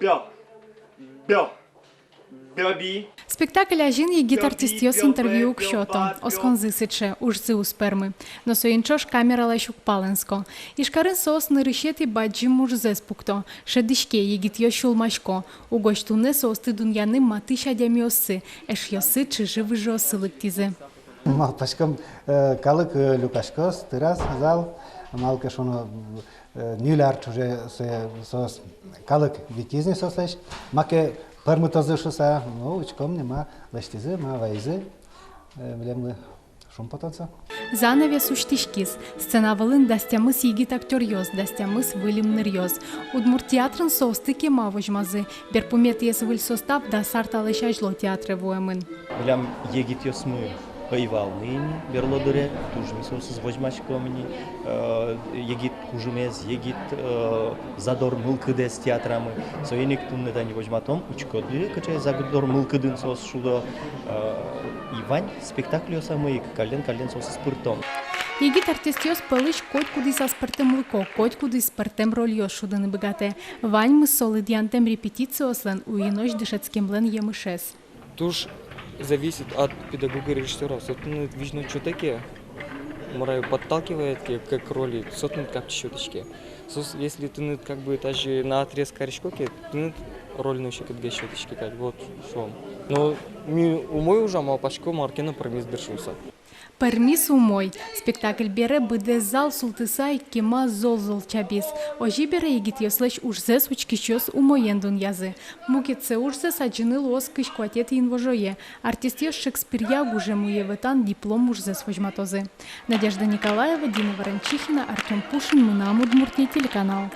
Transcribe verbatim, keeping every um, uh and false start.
Бё. Бё. Бёби. Спектакль азьын егит артистъёс интервью уг сёто, осконзы сыӵе, ужзы уз пӧрмы. Но соин ӵош камералэсь уг палэнско. Ижкарын соос нырысетӥ бадӟым ужзэс пукто. Шӧдӥське, егитъёс сюлмасько. Угось туннэ соосты дунъяны матысь адямиоссы, эшъёссы, чыжы-выжыоссы лыктӥзы. Малпаськом, э, калык, э, люкаськоз, тыраз зал, малы ке шуоно, э, ньыль ар ӵоже со-, соос, калык витиз ни соослэсь, маке пӧрмытозы шуыса, ну, учком ни, ма лэсьтӥзы, ма вайизы, э, милемлы шумпотонзэ. Занавес усьтӥськиз. Сцена вылын дас тямыс егит актёръёс, дас тямыс выль ымныръёс. Удмурт театрын соосты кема возьмазы. Берпуметӥез выль состав дас ар талэсь азьло театре вуэмын. Милям егитъёсмы ӧй вал ни ини берло дыре, туж ми соосыз возьмаськом ини, э, егит кужымез, егит, э, задор мылкыдэз театрамы. Соин ик туннэ тани возьматом, учкоды, кыӵе задор мылкыдын соос шудо, э, и вань спектакльёсамы ик каллен-каллен соосыз пыртом. Егит артистъёс пӧлысь котькудӥз аспӧртэмлыко, котькудӥз пӧртэм рольёс шудыны быгатэ. Ваньмыз со лыдъянтэм репетициослэн, уйинозь дышетскемлэн емышез. Туж зависит от педагога, режиссёра. Со тыныд визьнод сётэ ке, мар ай, подталкивает ке к роли, со тыныд капчи сётӥське. Соос, если тыныд как бы даже наотрез карисько ке, тыныд роль но секытгес сётӥське кадь. Вот шуом. Но ми умой ужам, малпасько, мар ке но пӧрмиз, дыр, шуыса. Пӧрмиз умой. Спектакль бере быдэс зал султыса ик кема зол-зол чабиз. Озьы бере егитъёслэсь ужзэс учкисьёс умоен дунъязы. Мукетсэ ужзэс адӟыны луоз кызь куатетӥ инвожое. Артистъёс Шекспиръя гужем уе ветлан диплом ужзэс возьматозы. Надежда Николаева, Дина Ворончихина, Артём Пушин, «Мынам Удмуртие» телеканал.